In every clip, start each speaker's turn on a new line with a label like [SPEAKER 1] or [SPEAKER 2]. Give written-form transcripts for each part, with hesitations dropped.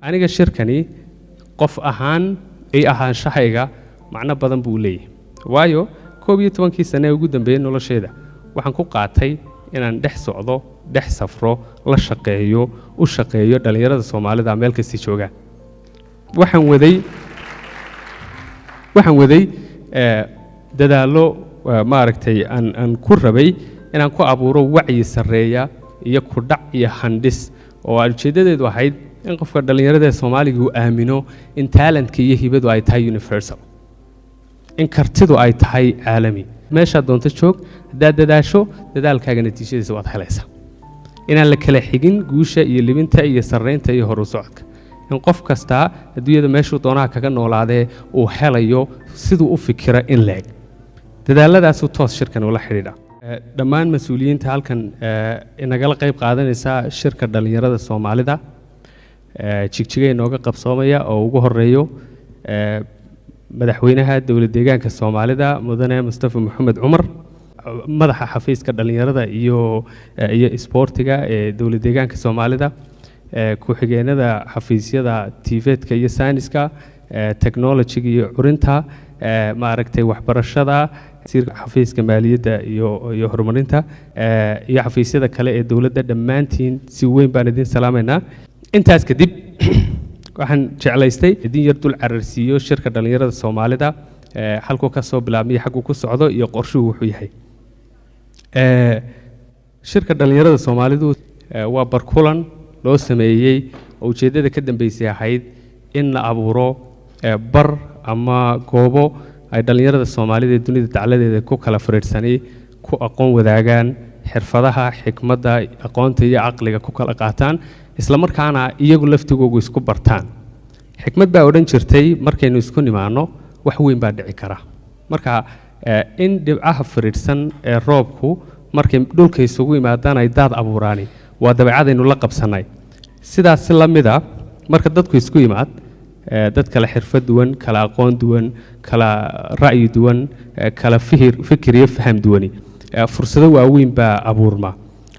[SPEAKER 1] Aniga shirkani qof ahaan ay ahaanshahayga macno badan buu leeyahay, waayo 11kii sane ee ugu dambeeyey noloshayda waxaan ku qaatay inaan dhex socdo, dhex safro, la shaqeeyo, u shaqeeyo dhallinyarada Soomaalida meel kastay joogaan. Waxaan waday dadaallo, maaragtay, aan ku rabay inaan ku abuuro wacyi sarreeya iyo kudhac iyo handhis, oo aan ujeeddadeedu ahayd in qofka dhallinyarada ee Soomaaliga uu aamino in talentka iyo hibadu ay tahay universal, in kartidu ay tahay caalami. Meeshaad doonto joog, haddaad dadaasho, dadaalkaaga natiijadiisa waad helaysaa. Inaan la kala xigin guusha iyo libinta iyo sarraynta iyo horu socodka, in qof kastaa adduunyada meeshuu doonaha kaga noolaadee uu helayo siduu u fikira in leeg. Dadaaladaasuu toos shirkan ula xidhiidha. Dhammaan mas-uuliyiinta halkan inagala qayb qaadanaysa shirka dhallinyarada Soomaalida Jigjiga inooga qabsoomaya, oo ugu horeeyo madaxweynaha Dowlad Deegaanka Soomaalida, Mudane Mustafa Maxamed Cumar, madaxa xafiiska dhallinyarada iyo isboortiga ee Dowlad Deegaanka Soomaalida, ku-xigeenada xafiisyada TVET-ka iyo sayniska, technologyga iyo curinta, maaragtay, waxbarashada, wasiirka xafiiska maaliyadda iyo horumarinta, iyo xafiisyada kale ee dowladda, dhammaantiin si weyn baan idin salaamaynaa. Intaas kadib, waxaan jeclaystay idin yar dul cararsiiyo shirka dhallinyarada Soomaalida, halkuu ka soo bilaabmay, xagguu ku socdo iyo qorshuhu wuxuu yahay. Shirka dhallinyarada Soomaalidu waa barkulan loo sameeyey oo ujeeddada ka dambeysay ahayd in la abuuro bar ama goobo ay dhallinyarada Soomaalida ee dunida dacladeeda ku kala fariidhsanay ku aqoon wadaagaan, xirfadaha, xikmadda, aqoonta iyo caqliga ku kala qaataan, isla markaana iyagu laftigoogu isku bartaan. Xikmad baa odhan jirtay, markaynu isku nimaanno wax weyn baa dhici kara. Marka in dhibcaha firiidhsan ee roobku markay dhulka isugu yimaadaan ay daad abuuraani waa dabeecadaynu la qabsannay. Sidaas si la mid a, marka dadku isku yimaad, dad kala xirfad duwan, kala aqoon duwan, kala ra'yi duwan, kala fikir iyo faham duwani, fursado waaweyn baa abuurma.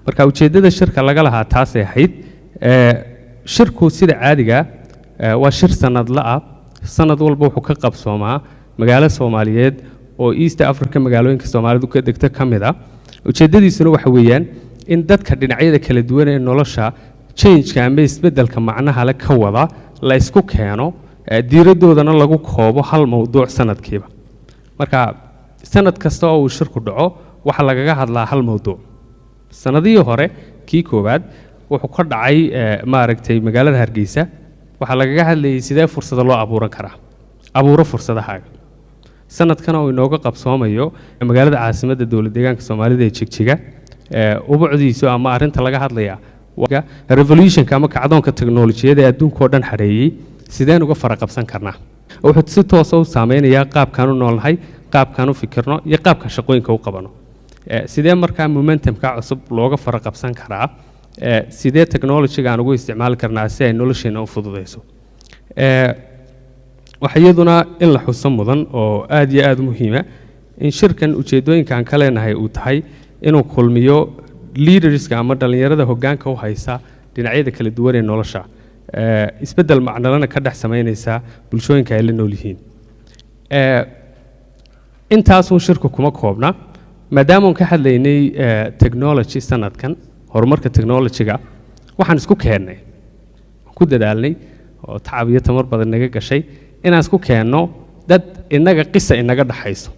[SPEAKER 1] Marka ujeeddada shirka laga lahaa taasay ahayd. Shirku sida caadiga waa shir sanadla ah. Sanad walba wuxuu ka qabsoomaa magaalo Soomaaliyeed oo East Africa magaalooyinka Soomaalidu ka degto ka mid ah. Ujeeddadiisuna waxa weeyaan in dadka dhinacyada kala duwan ee nolosha changeka ama isbeddelka macnaha le ka wada la isku keeno, diiraddoodana lagu koobo hal mowduuc sanadkiiba. Marka sanad kasta oo uu shirku dhaco waxaa lagaga hadlaa hal mowduuc. Sanadihii hore, kii koowaad wuxuu ka dhacay, maaragtay, magaalada Hargeysa. Waxaa lagaga hadlayay sidee fursado loo abuuran karaa, abuuro fursadahaaga. Sanadkana uu inooga qabsoomayo magaalada caasimadda Dowlad Deegaanka Soomaalida ee Jigjiga, ubucdiisu ama arrinta laga hadlaya waa revolutionka ama kacdoonka teknolojiyada ee adduunka oo dhan xareeyey, sideen uga faraqabsan karnaa. Wuxuu si toosa u saameynayaa qaabkaan u noolnahay, qaabkaan u fikirno iyo qaabka shaqooyinka u qabano. Sidee markaa momentumka cusub looga faraqabsan karaa? Sidee technologyga aan ugu isticmaali karnaa si ay nolosheena u fududayso? Waxa iyaduna in la xuso mudan oo aad iyo aad u muhiima in shirkan ujeeddooyinka aan ka leenahay uu tahay inuu kulmiyo leaderska ama dhallinyarada hoggaanka u haysa dhinacyada kala duwan ee nolosha, isbeddel macnalana ka dhex samaynaysa bulshooyinka ay la nool yihiin. Intaasuun shirku kuma koobna. Maadaama uun ka hadlaynay technology sanadkan, horumarka technology-ga, waxaan isku keennay, ku dadaalnay oo tacab iyo tamar badan naga gashay inaan isku keenno dad innaga qisa inaga dhaxayso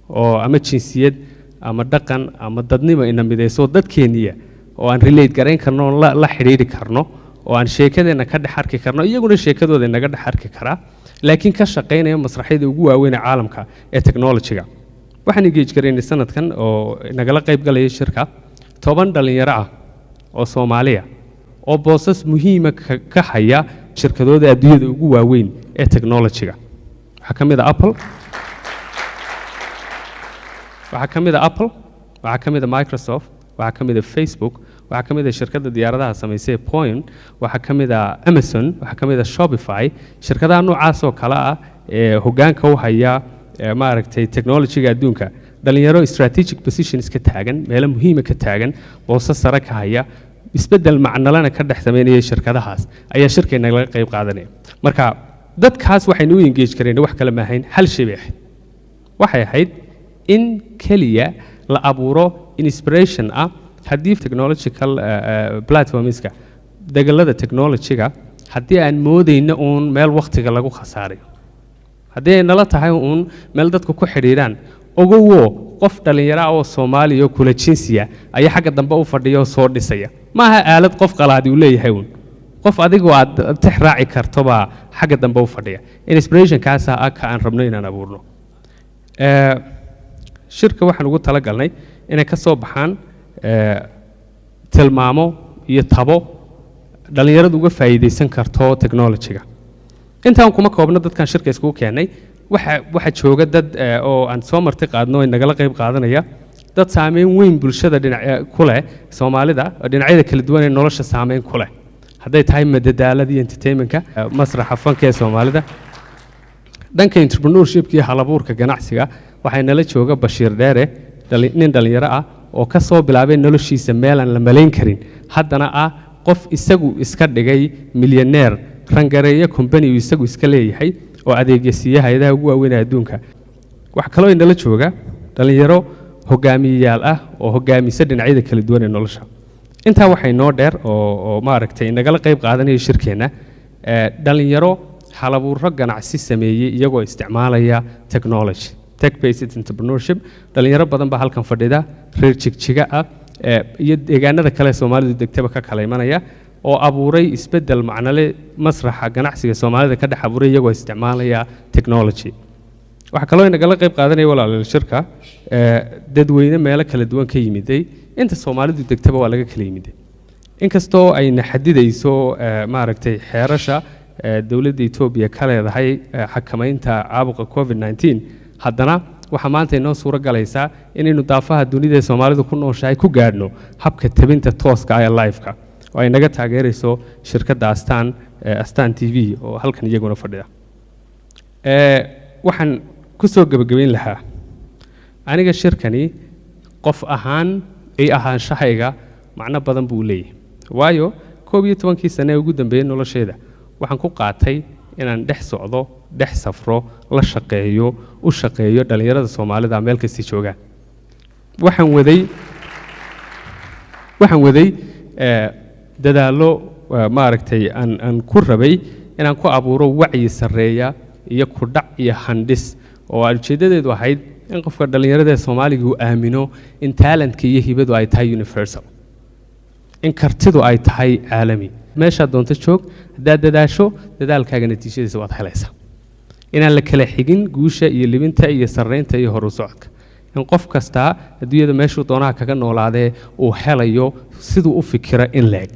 [SPEAKER 1] oo ama jinsiyad ama dhaqan ama dadnimo ina midayso, dadkeenniya oo aan relate garayn karno, oon la xidhiidhi karno, oo aan sheekadeenna ka dhex arki karno, iyaguna sheekadooda inaga dhex arki karaa, laakiin ka shaqaynaya masraxyada ugu waaweyn ee caalamka ee technology-ga. Waxaan engage garaynay sanadkan oo nagala qayb galaya shirka 10 dhallinyaro ah oo Soomaaliya oo boosas muhiima ka haya shirkadooda adduunyada ugu waaweyn ee technology-ga. Waxaa ka mid a Apple, waxaa ka mid a Apple, waxaa ka mid a Microsoft, waxaa ka mid a Facebook, waxaa ka mid a shirkadda diyaaradaha samaysay Boeing, waxaa ka mid a Amazon, waxaa ka mid a Shopify. Shirkadaha noocaas oo kale ah ee hoggaanka u haya, maaragtay, technology-ga adduunka, dhalinyaro strategic positions ka taagan, meelo muhiima ka taagan, boosas sare ka haya. isbeddel macnalana ka dhex samaynaya shirkadahaas ayaa shirkeenna laga qayb qaadanaya. Marka dadkaas waxaynu u engage karayna wax kale ma ahayn, hal shay bay ahayd. Waxay ahayd in keliya la abuuro inspiration ah haddii technological platformska, degalada technology-ga, haddii aan moodayno uun meel wakhtiga lagu khasaarayo, haddii ay nala tahay uun meel dadku ku xidhiidhaan, ogowo qof dhallinyaro ah oo Soomaaliya oo kula jinsiya ayaa xagga dambe u fadhiya oo soo dhisaya. Maaha aalad qof qalaadi uu leeyahay uun, qof adigoo aad tix raaci karto baa xagga dambe u fadhiya. Inspirationkaasa ah ka aan rabno inaan abuurno. Shirka waxaan ugu talagalnay inay ka soo baxaan tilmaamo iyo tabo dhallinyaradu uga faa'iidaysan karto technology-ga. Intaan kuma koobno dadkan shirka iskugu keenay. Waxa jooga dad oo aan soo marti qaadno, ay nagala qayb qaadanaya, dad saameyn weyn bulshada dhinac ku leh Soomaalida oo dhinacyada kala duwan ee nolosha saameyn ku leh, hadday tahay madadaalada iyo entertainmentka, masraxa fanka ee Soomaalida, dhanka entrepreneurshipka iyo halabuurka ganacsiga. Waxay nala jooga Bashiir Dheere, nin dhallinyaro ah oo ka soo bilaabay noloshiisa meel aan la malayn karin, haddana ah qof isagu iska dhigay milyaneer, rangareeyo company uu isagu iska leeyahay oo adeegya siiya hay-adaha ugu waaweyn ee adduunka. Waxaa kaloo inala jooga dhallinyaro hogaamiyeyaal ah oo hogaamisa dhinacyada kala duwan ee nolosha. Intaa waxay noo dheer oo maaragtay nagala qayb qaadanaya shirkeenna dhalinyaro halabuuro ganacsi sameeyey iyagoo isticmaalaya technology, tech based entrepreneurship. Dhalinyaro badan baa halkan fadhida, reer Jigjiga ah iyo deegaanada kale Soomaalidu degtaba ka kala imanaya, oo abuuray isbeddel macnale masraxa ganacsiga Soomaalida ka dhex abuuray iyagoo isticmaalaya technology. Waxaa kaloo inagala qayb qaadanaya, walaalayaal, shirka dadweyne meelo kala duwan ka yimiday. Inta Soomaalidu degtaba waa laga kala yimiday, inkastoo ayna xadidayso maaragtay xeerasha dowladda Etoobiya ka leedahay xakamaynta caabuqa COVID-19. Haddana waxaa maanta inoo suuro galaysaa inaynu daafaha dunida ee Soomaalidu ku nooshahay ku gaadhno habka tabinta tooska ah ee live-ka, oo ay naga taageerayso shirkadda Astaan, Astaan TV, oo halkan iyaguna fadhida. Waxaan ku soo gebagabayn lahaa, aniga shirkani qof ahaan ay ahaanshahayga macno badan buu leeyahay, waayo 11kii sane ee ugu dambeeyey noloshayda waxaan ku qaatay inaan dhex socdo, dhex safro, la shaqeeyo, u shaqeeyo dhallinyarada Soomaalida meel kasta joogaan. Waxaan waday dadaallo maaragtay aan ku rabay inaan ku abuuro wacyi sarreeya iyo kudhac iyo handhis, oo aan ujeeddadeedu ahayd in qofka dhallinyarada ee Soomaaliga uu aamino in talentka iyo hibadu ay tahay universal, in kartidu ay tahay caalami. Meeshaad doonto joog, haddaad dadaasho, dadaalkaaga natiijadiisa waad helaysaa. Inaan la kala xigin guusha iyo libinta iyo sarreynta iyo horu socodka, in qof kastaa adduunyada meeshuu doonaha kaga noolaadee uu helayo siduu u fikira in leeg.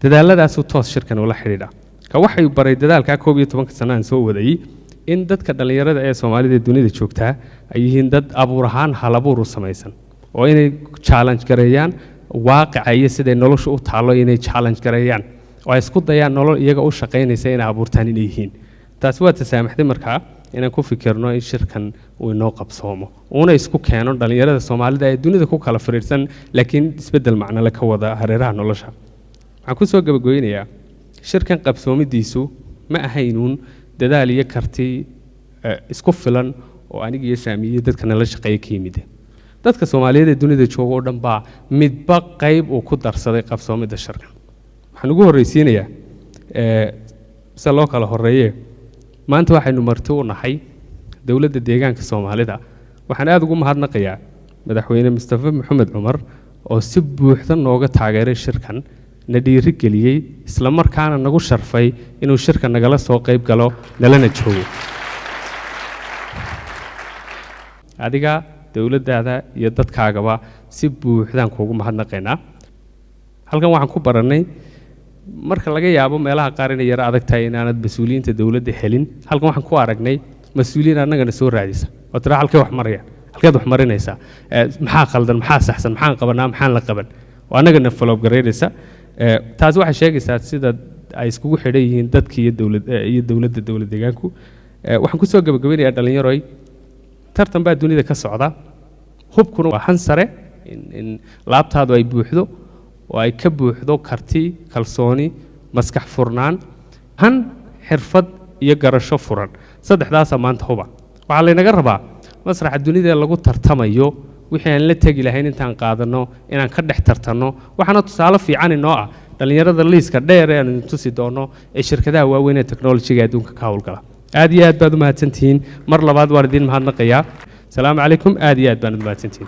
[SPEAKER 1] Dadaaladaasuu toos shirkan ula xidhiidha. Ka waxay baray dadaalkaa 11ka sano aan soo wadayey in dadka dhallinyarada ee Soomaalida ee dunida joogtaa ay yihiin dad abuur ahaan halabuur u samaysan, oo inay challenge gareeyaan waaqica iyo siday noloshu u taallo, inay challenge gareeyaan oo ay isku dayaan nolol iyaga u shaqaynaysa inay abuurtaan inay yihiin. Taasi waa tasaamaxday markaa inaan ku fikirno in shirkan uu inoo qabsoomo, uuna isku keeno dhallinyarada Soomaalida ee dunida ku kala firiirsan, laakiin isbeddel macnole ka wada hareeraha nolosha. Waxaan ku soo gabagooynayaa, shirkan qabsoomidiisu ma ahaynuun dadaal iyo karti isku filan oo aniga iyo Saamiye dadka nala shaqeeya ka yimid. Dadka Soomaaliyeed ee dunida jooga oo dhan baa midba qayb uu ku darsaday qabsoomidda shirkan. Waxaan ugu horreysiinayaa sida loo kala horreeye, maanta waxaynu marti u nahay dowladda deegaanka Soomaalida. Waxaan aada ugu mahadnaqayaa Madaxweyne Mustafa Maxamed Cumar oo si buuxda nooga taageeray shirkan, na dhiiri geliyey, isla markaana nagu sharfay inuu shirka nagala soo qayb galo, nalana joogo. Adiga, dowladdaada iyo dadkaagaba si buuxdaan kuugu mahadnaqaynaa. Halkan waxaan ku barannay, marka laga yaabo meelaha qaar inay yaro adag tahay inaanad mas-uuliyiinta dowladda helin, halkan waxaan ku aragnay mas-uuliyiin annagana soo raadisa oo tira: "Halkee wax marayaan? Halkeed wax marinaysaa? Maxaa khaldan? Maxaa saxsan? Maxaan qabanaa? Maxaan la qaban?" Oo annagana follow garaynaysa. Taasi waxay sheegaysaa sida ay iskugu xidhan yihiin dadka iyo dowlad iyo dowladda dowlad deegaanku. Waxaan kusoo gabagabeynayaa, dhallinyaroy, tartan baa dunida ka socda. Hubkuna waa han sare, in laabtaadu ay buuxdo. oo ay ka buuxdo karti, kalsooni, maskax furnaan, han, xirfad iyo garasho furan. Saddexdaasaa maanta huba. Waxaa laynaga rabaa masraxa dunida lagu tartamayo wixii aan la tegi lahayn intaan qaadanno inaan ka dhex tartanno. Waxaana tusaale fiican inoo ah dhallinyarada liiska dheer ee aan idin tusi doono ee shirkadaha waaweyn ee technology-ga adduunka ka howlgala. Aad iyo aad baad u mahadsantihiin. Mar labaad waan idiin mahadnaqayaa. Asalaamu calaykum. Aad iyo aad baan u mahadsantihiin.